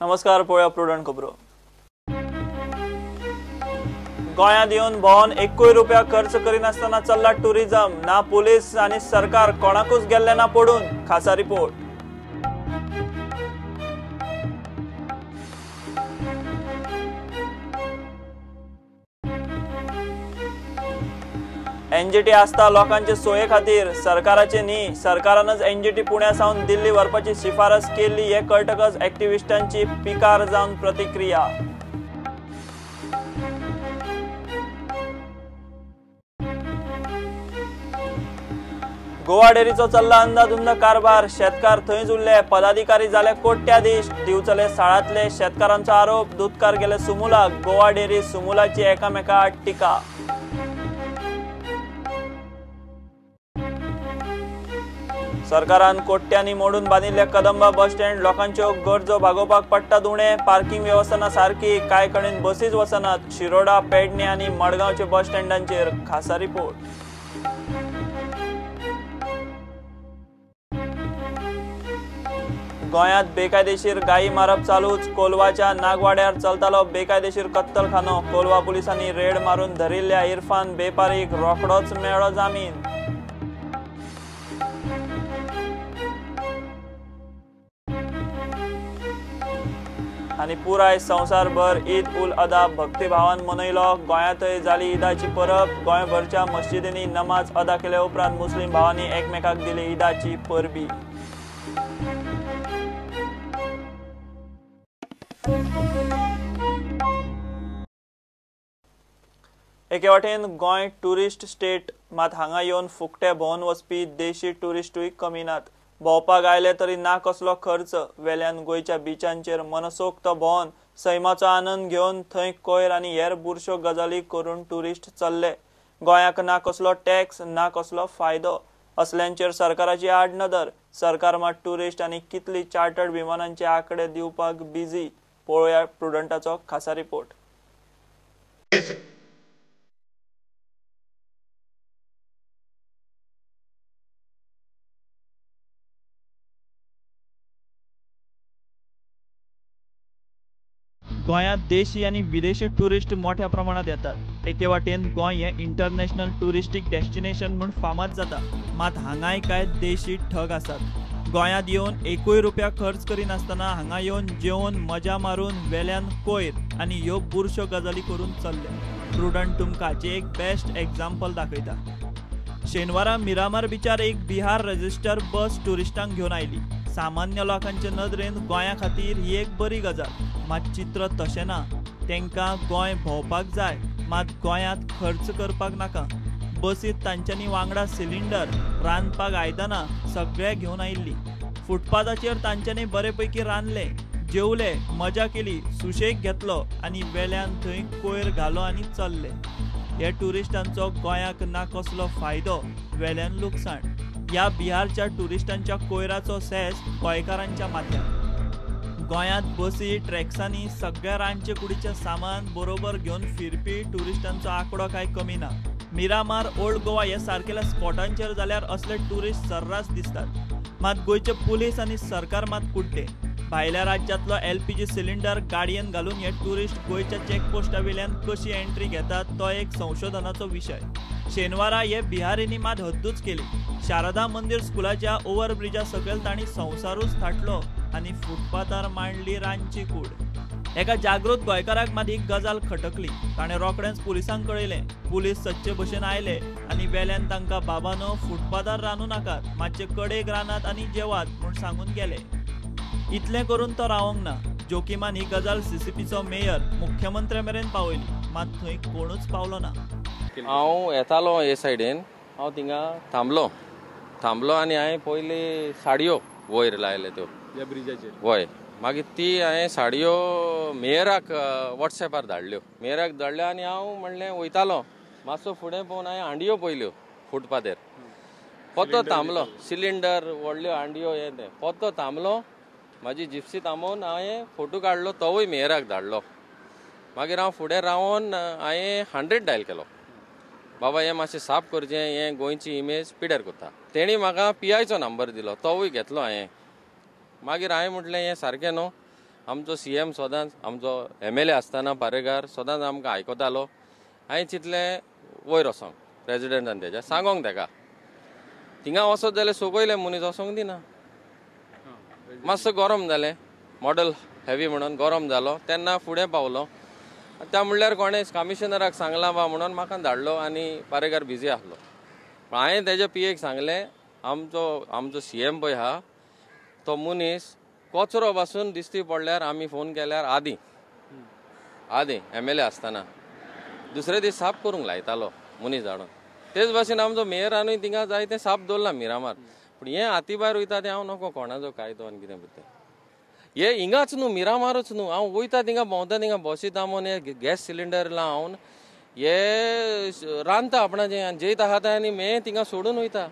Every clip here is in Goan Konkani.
नमस्कार, पळोवया प्रुडंट खबरो. गोंयांत येवन भोंवन एकूय रुपया खर्च करिनासतना चल्ला टुरिझम. ना पुलीस आनी सरकार कोणाकूच गेल्ले ना पडून. खासा रिपोर्ट. एनजीटी आसता लोकांचे सोये खातीर, सरकाराचे न्ही. सरकारानच एनजीटी पुण्या सावन दिल्ली व्हरपाची शिफारस केल्ली हे कळटकच एक्टिविस्टांची पिकार जावन प्रतिक्रिया. गोवा डेअरीचो चल्ला अंदाधुंद कारभार. शेतकार थंयच उरले, पदाधिकारी जाले कोट्याधीश. दिवचले साळांतले शेतकारांचो आरोप, दुदकार गेले सुमुलाक. गोवा डेअरी सुमुलाची एकामेका आड टिका. सरकारान कोट्यांनी मोडून बांदिल्ले कदंबा बस स्टँड लोकांच्यो गरजो भागोवपाक पडटा उणें. पार्किंग वेवस्था ना सारकी, कांय कडेन बसीच वचनात. शिरोडा, पेडणे आनी मडगांवच्या बस स्टँडांचेर खासा रिपोर्ट. गोंयांत बेकायदेशीर गायी मारप चालूच. कोलवाच्या नागवाड्यार चलतालो बेकायदेशीर कत्तलखानो. कोलवा पुलिसांनी रेड मारून धरिल्ल्या इरफान बेपारीक रोखडोच मेळ्ळो जामीन. आनी पुराय संवसारभर ईद उल अदा भक्तिभावान मनयलो. गोंयांतय जाली ईदाची परब. गोंयभरच्या मस्जिदींनी नमाज अदा केले उपरांत मुस्लिम भावांनी एकमेकाक दिली ईदाची परबी. एके वाटेन गोंय ट्युरिस्ट स्टेट, मात हांगा येवन फुकटे भोंवन वचपी देशी ट्युरिस्टूय कमी नात. भोंवपाक आयले तरी ना कसलो खर्च. वेल्यान गोंयच्या बिचांचेर मनसोक्त भोंवन सैमाचो आनंद घेवन थंय कोयर आनी हेर बुरश्यो गजाली करून ट्युरिस्ट चल्ले. गोंयाक ना कसलो टॅक्स, ना कसलो फायदो. असल्यांचेर सरकाराची आड नदर. सरकार मात ट्युरिस्ट आनी कितली चार्टर्ड विमानांचे आंकडे दिवपाक बिझी. पळोवया प्रुडंटाचो खासा रिपोर्ट. गोंयांत देशी आनी विदेशी ट्युरिस्ट मोठ्या प्रमाणात येतात. एके वाटेन गोंय हें इंटरनॅशनल ट्युरिस्टीक डेस्टिनेशन म्हूण फामाद जाता, मात हांगाय कांय देशी ठग आसात. गोंयांत येवन एकूय रुपया खर्च करिनासतना हांगा येवन जेवन मजा मारून वेल्यान कोयर आनी ह्यो बुरश्यो गजाली करून चल्ले. प्रुडंट तुमकां हाचें एक बेस्ट एग्जाम्पल दाखयता. शेनवारा मिरामार बिचार एक बिहार रजिस्टर बस ट्युरिस्टांक घेवन आयली. सामान्य लोकांचे नदरेन गोंया खातीर ही एक बरी गजाल, मात चित्र तशें ना. तांकां गोंय भोंवपाक जाय, मात गोंयांत खर्च करपाक नाका. बसीत तांच्यांनी वांगडा सिलिंडर, रांदपाक आयदनां सगळें घेवन आयिल्ली. फुटपाथाचेर तांच्यांनी बरे पैकी रांदलें, जेवले, मजा केली, सुशेग घेतलो आनी वेल्यान थंय कोयर घालो आनी चल्ले. हे ट्युरिस्टांचो गोंयाक ना कसलो फायदो, वेल्यान लुकसाण. ह्या बिहारच्या ट्युरिस्टांच्या कोयराचो सेस गोंयकारांच्या माथ्यार. गोंयांत बसी, ट्रॅक्सांनी सगळ्या रांदचे कुडीचें सामान बरोबर घेवन फिरपी ट्युरिस्टांचो आंकडो कांय कमी ना. मिरामार, ओल्ड गोवा हे सारकेल्या स्पॉटांचेर जाल्यार असले ट्युरिस्ट सर्रास दिसतात. मात गोंयचे पुलीस आनी सरकार मात कुड्डे. भायल्या राज्यांतलो एलपीजी सिलिंडर गाडयेन घालून हे ट्युरिस्ट गोंयच्या चॅकपोस्टा वयल्यान कशी एंट्री घेतात तो एक संशोधनाचो विशय. शेनवारा हे बिहारींनी मात हद्दूच केली. शारदा मंदिर स्कुलाच्या ओव्हरब्रिजा सकयल तांणी संवसारूच थाटलो आनी फुटपाथार मांडली रांदची कूड. एका जागृत गोंयकाराक मात ही गजाल खटकली. ताणें रोखडेंच पुलिसांक कळयलें. पुलीस सदचे भशेन आयले आनी वेल्यान तांकां बाबानो फुटपाथार रांदू नाकात, मातशे कडेक रांदात आनी जेवात म्हूण सांगून गेले. इतलें करून तो रावंक ना. जोकीमान ही गजाल सीसीपीचो मेयर मुख्यमंत्र्या मेरेन पावयली, मात थंय कोणूच पावलो ना. हांव येतालो हे सायडीन, हांव थिंगा थांबलो आनी हांवें पयली साडयो वयर लायले त्यो ब्रिजाचेर. वय, मागीर ती हांवें साडयो मेयराक वॉट्सएपार धाडल्यो. मेयराक धाडल्यो आनी हांव म्हणलें वयतालो मातसो फुडें पळोवन हांवें हांडयो पळयल्यो फुटपाथेर. पोतो थांबलो, सिलिंडर व्हडल्यो हांडयो हें तें. पोतो थांबलो, म्हाजी जिप्सी थांबोवन हांवें फोटो काडलो, तोवूय मेयराक धाडलो. मागीर हांव फुडें रावन हांवें 100 डायल केलो. बाबा हें मातशें साफ करचें, हें गोंयची इमेज पिड्यार करता. तेणी म्हाका पीआयचो नंबर दिलो, तोवूय घेतलो हांवें. मागीर हांवें म्हटलें हें सारकें न्हू, आमचो CM सदांच आमचो MLA आसतना पारेकार सदांच आमकां आयकतालो. हांवें चिंतलें वयर वचोंक प्रेजिडेंटान तेज्या सांगोंक तेका थिंगा वचत जाल्यार सोगयले मनीस वचोंक दिना. मातसो गरम जालें, मॉडल हेवी म्हणून गरम जालो तेन्ना फुडें पावलो. त्या म्हणल्यार कोणें कमिशनराक सांगलां बा म्हणून म्हाका धाडलो आनी पारेकार बिजी आसलो. पण हांवें तेज्या पी एक सांगलें आमचो आमचो CM पळय आहा तो मनीस कचरो पासून दिश्टी पडल्यार आमी फोन केल्यार आदीं आदीं MLA आसतना दुसरे दीस साफ करूंक लायतालो मनीस धाडून. तेच भाशेन आमचो मेयरानूय थिंगा जाय तें साफ दवरलां मिरामार. पूण हें हाती भायर वयता तें हांव नको कोणाचो कायदो आनी कितें तें हे हिंगाच न्हू मिरामारूच न्हू. हांव वयता थिंगा भोंवता थिंगा बसी थांबोवन हे गॅस सिलिंडर लावन हे रांदता आपणाचें आनी जेयत आहा तें आनी मे थिंगा सोडून वयता,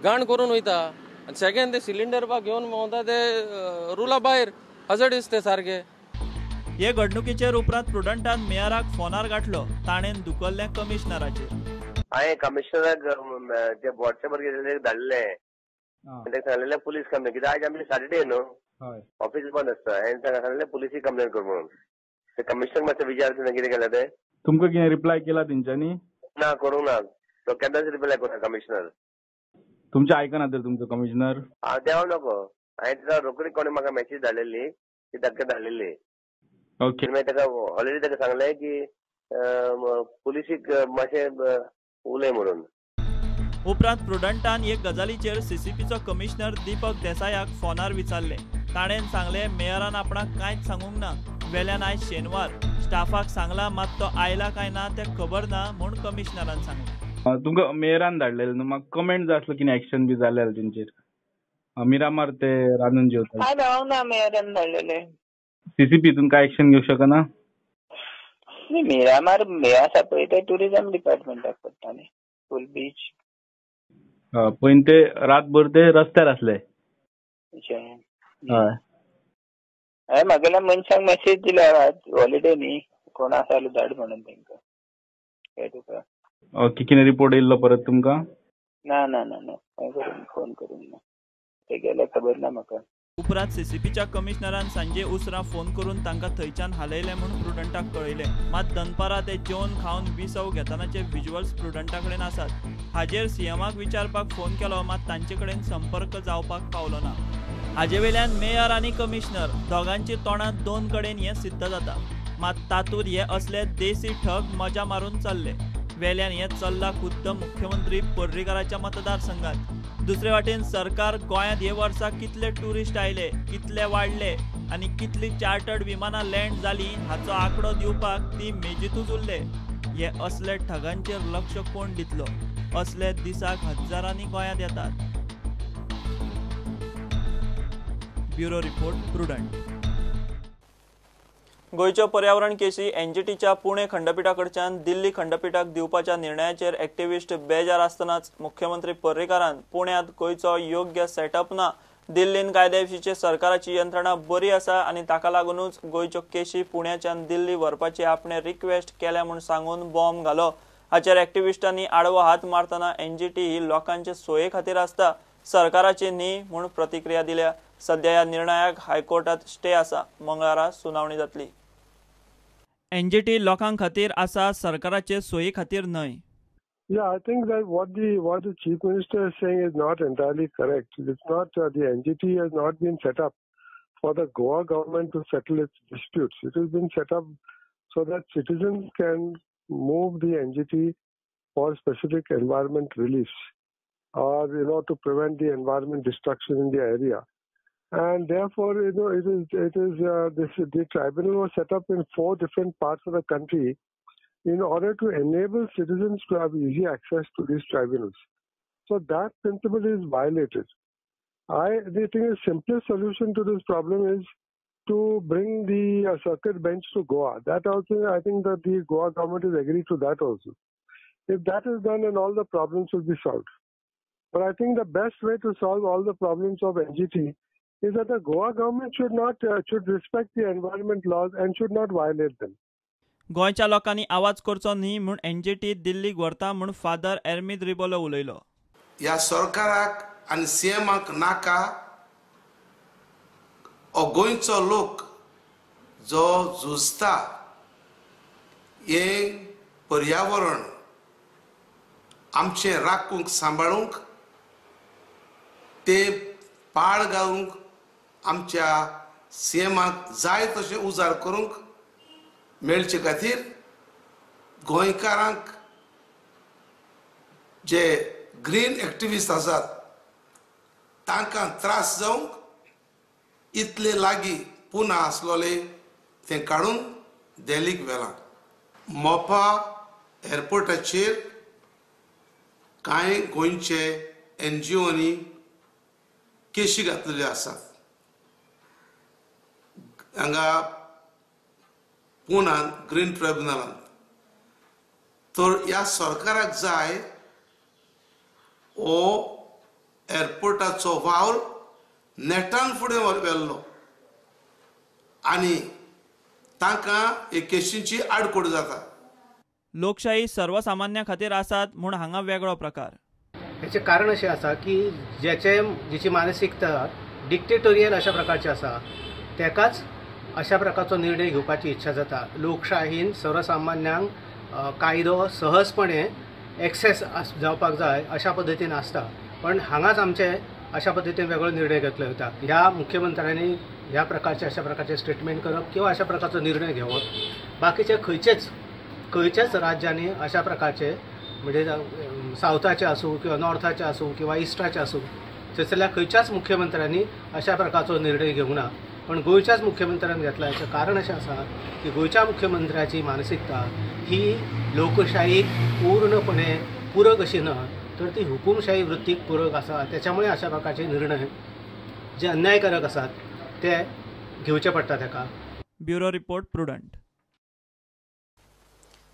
घाण करून वयता. आनी सेकेंड ते सिलिंडर बा घेवन भोंवता ते रुला भायर हजडीस ते सारके. हे घडणुकीचेर उपरांत प्रुडंटान मेयराक फोनार गाठलो. ताणें दुखल्लें कमिशनराचेर. हांवें कमिशनराक जे वॉट्सएपार गेल्ले धाडले ताका सांगलेलें पुलीस कंप्लेन, कित्याक आयज आमची सॅटर्डे न्हू, ऑफिस बंद आसता. हांवें ताका सांगलें पुलिसी कंप्लेन कर म्हणून. ते कमिशनर मातशें विचार कितें केलें तें. तुमकां कितें रिप्लाय केला तेंच्यांनी? ना, करूंक ना. तो केन्नाच रिप्लाय करूंक ना कमिशनर. तुमचें आयकना तर तुमचो कमिशनर? हांव देंवो नको. हांवें ताका रोखडी कोणें म्हाका मॅसेज धाडलेली ती ताका धाडलेली. ओके. मागीर ताका ऑलरेडी ताका सांगलें की पुलिसीक मातशें उलय म्हणून. उपरांत प्रुडंटान हे गजालीचेर CCPचो कमिशनर दीपक देसायाक फोनार विचारलें. ताणें सांगलें मेयरान आपणाक कांयच सांगूंक ना. वेल्यान आयज शेनवार, स्टाफाक सांगला मात तो आयला काय ना तें खबर ना म्हूण कमिशनरान सांगलें. तुमकां मेयरान धाडलेलें न्हू, म्हाका कमेंट जाय आसलो कितें एक्शन बी जालें जाल्यार तेंचेर. मिरामार ते रांदून जेवता. कांय मेळोंक ना मेयरान धाडलेलें. CCP हितून काय एक्शन घेवंक शकना? न्ही, मिरामार हें आसा पळय तें ट्युरिजम डिपार्टमेंटाक पडटा न्ही, फूल बीच. पयलीं ते रातभर ते रस्त्यार आसले. हय. हांवें म्हागेल्या मनशांक मॅसेज दिल्या हॉलिडे न्ही, कोण आसा जाल्यार धाड म्हणून तेंकां. काय तुका ओके. कितें रिपोर्ट येयल्लो परत तुमकां? ना ना ना ना, कांय करूंक फोन करूंक ना. ते गेले खबर ना म्हाका. उपरांत CCPच्या कमिशनरान सांजे उसरां फोन करून तांकां थंयच्यान हालयले म्हूण प्रुडंटाक कळयलें. मात दनपारां ते जेवन खावन विसव घेतनाचे विज्युअल्स प्रुडंटा कडेन आसात. हाजेर CMाक विचारपाक फोन केलो मात तांचे कडेन संपर्क जावपाक पावलो ना. हाजे वेल्यान मेयर आनी कमिशनर दोगांची तोंडां दोन कडेन हें सिद्ध जाता. मात तातूंत हे असले देसी ठग मजा मारून चल्ले. वेल्यान हें चल्लां खुद्द मुख्यमंत्री पर्रीकाराच्या मतदारसंघात. दुसरे वाटेन सरकार गोंयांत हे वर्सा कितले ट्युरिस्ट आयले, कितले वाडले आनी कितली चार्टर्ड विमानां लँड जालीं हाचो आंकडो दिवपाक ती मेजीतूच उरले. हे असले ठगांचेर लक्ष कोण दितलो? असले दिसाक हजारांनी गोंयांत येतात. Bureau report, Prudent. गोंयच्यो पर्यावरण केशी NGTच्या पुणे खंडपिठा कडच्यान दिल्ली खंडपिठाक दिवपाच्या निर्णयाचेर एक्टिविस्ट बेजार आसतनाच मुख्यमंत्री पर्रीकारान पुण्यांत गोंयचो योग्य सेटअप ना, दिल्लीन कायद्या विशींचे सरकाराची यंत्रणा बरी आसा आनी ताका लागूनच गोंयच्यो केशी पुण्याच्यान दिल्ली व्हरपाची आपणे रिक्वेस्ट केल्या म्हूण सांगून बॉम्ब घालो. हाचेर एक्टिविस्टांनी आडवो हात मारतना NGT ही लोकांचे सोये खातीर आसता, सरकाराची न्ही म्हूण प्रतिक्रिया दिल्या. सध्या ह्या निर्णयाक हायकोर्टात स्टे आसा. मंगळारा सुनावणी जातली. NGT लोकां खातीर आसा, सरकाराचे सोयी खातीर न्हय. Yeah, I think that what the Chief Minister is saying is not entirely correct. It's not the NGT has not been set up for the Goa government to settle its disputes. It has been set up so that citizens can move the NGT for specific environment reliefs, or to prevent the environment destruction in the area. And therefore, the tribunal was set up in 4 different parts of the country in order to enable citizens to have easy access to these tribunals. So that principle is violated. I think the simplest solution to this problem is to bring the circuit bench to Goa. That also, I think that the Goa government is agreed to that also. If that is done, then all the problems will be solved. But I think the best way to solve all the problems of NGT is that the Goa government should respect the environment laws and should not violate them. गोंयच्या लोकांनी आवाज करचो न्ही म्हूण एनजीटी दिल्लीक व्हरता म्हूण फादर एर्मिद रिबोलो उलयलो. ह्या सरकाराक आनी सीएमाक नाका हो गोंयचो लोक जो झुजता हें पर्यावरण आमचें राखूंक सांबाळूंक ते पाळ घालूंक आमच्या सीएमाक जाय तशें उजार करूंक मेळचे खातीर गोंयकारांक जे ग्रीन एक्टिविस्ट आसात तांकां त्रास जावंक इतले लागीं पुना आसलोले तें काडून दिल्लीक व्हेलां. मोपा एअरपोर्टाचेर कांय गोंयचे एनजीओनी केशी घातलेल्यो आसात. हांगा पुनान ग्रीन ट्रायब्युनलांत. तर ह्या सरकाराक जाय हो एअरपोर्टाचो वावर नेटान फुडें व्हेल्लो आनी तांकां हे केशींची आडखळ जाता. लोकशाही सर्वसामान्या खातीर आसात म्हूण हांगा वेगळो प्रकार. हेचें कारण अशें आसा की जेची मानसिकता डिक्टेटोरियल अशा प्रकारची आसा तेकाच अशा प्रकारचो निर्णय घेवपाची इच्छा जाता. लोकशाहीन सर्वसामान्यांक कायदो सहजपणे एक्सेस जावपाक जाय अशा पद्दतीन आसता, पण हांगाच आमचे अशा पद्दतीन वेगळो निर्णय घेतलो वता. ह्या मुख्यमंत्र्यांनी ह्या प्रकारचे अशा प्रकारचे स्टेटमेंट करप किंवा अशा प्रकारचो निर्णय घेवप, बाकीचे खंयच्याच राज्यांनी अशा प्रकारचे म्हणजे सावथाचे आसूं किंवा नॉर्थाचे आसूं किंवा इस्टाचे आसूं थंयसरल्या खंयच्याच मुख्यमंत्र्यांनी अशा प्रकारचो निर्णय घेवंक ना. पण गोंयच्याच मुख्यमंत्र्यान घेतला हेचें कारण अशें आसा की गोंयच्या मुख्यमंत्र्याची मानसिकता ही लोकशाहीक पूर्णपणे पूरक अशी ना, तर ती हुकुमशाही वृत्तीक पूरक आसा. त्याच्यामुळे अशा प्रकारचे निर्णय जे अन्यायकारक आसात ते घेवचे पडटा ताका. Bureau report, Prudent.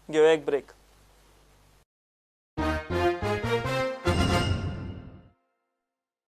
घेवया एक ब्रेक.